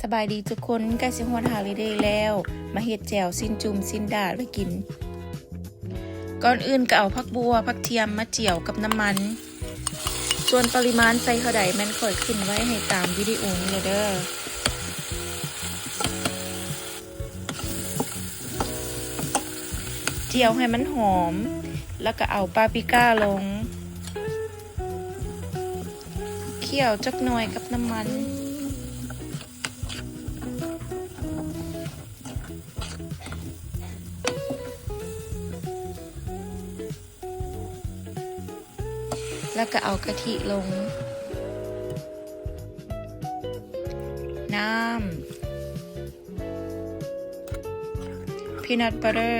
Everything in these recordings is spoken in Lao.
ສະບາຍດີທຸກຄົນ, ໃກ້ຊິຮອດຮອລິເດແລ້ວ, ມາເຮັດແຈ່ວຊີ້ນຈຸ່ມຊີ້ນດາດໄວ້ກິນ. ກ່ອນອື່ນກໍເອົາຜັກບົ່ວ, ຜັກທຽມມາຈຽວກັບນ້ຳມັນ. ສ່ວນປະລິມານໃສ່ເທົ່າໃດແມ່ນຂ້ອຍຂຶ້ນໄວ້ໃຫ້ຕາມວິດີໂອນີ້ເລີຍເດີ້. ຈຽວໃຫ້ມັນຫອມ, ແລ້ວກໍເອົາປາປິກ້າລົງ. ຂ້ຽວຈັກໜ່ອຍກັບນ້ຳມັນ ແລ້ວກໍເອົາກະທິລົງ, ນ້ຳ, peanut butter,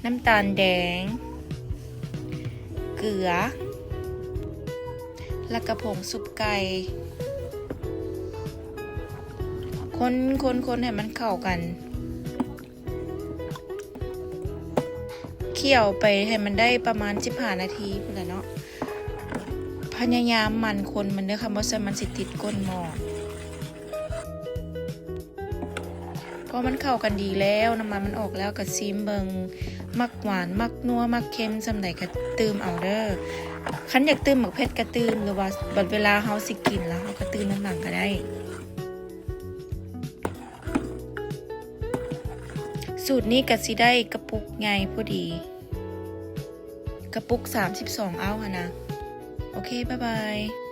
ນ້ຳຕານແດງ, ເກືອ ແລ້ວກະຜົງຊຸບໄກ່. ຄົນໆໆ ໃຫ້ມັນເຂົ້າກັນ. ຂ້ຽວໄປໃຫ້ມັນໄດ້ປະມານສິບຫ້ານາທີພຸ້ນແຫຼະເນາະ. ພະຍາຍາມໝັ່ນຄົນມັນເດີ້, ຄັນບໍ່ຊັ້ນມັນຊິຕິດກົ້ນໝໍ້. ພໍມັນເຂົ້າກັນດີແລ້ວ, ນ້ຳມັນມັນອອກແລ້ວ, ກໍຊີມເບິ່ງ, ມັກຫວານ, ມັກນົວ, ມັກເຄັມສ່ຳໃດກໍຕື່ມເອົາເດີ້. ຄັນຢາກຕື່ມໝາກເຜັດກໍຕື່ມ, ຫຼືວ່າບັດເວລາເຮົາຊິກິນແລ້ວ ເຮົາກໍຕື່ມນຳຫຼັງກໍໄດ້. ສູດນີ້ກໍຊິໄດ້ກະປຸກໃຫຍ່ພໍດີ, ກະປຸກສາມສິບສອງເອົາຫັ້ນນະ. ໂອເຄ, ບາຍບາຍ.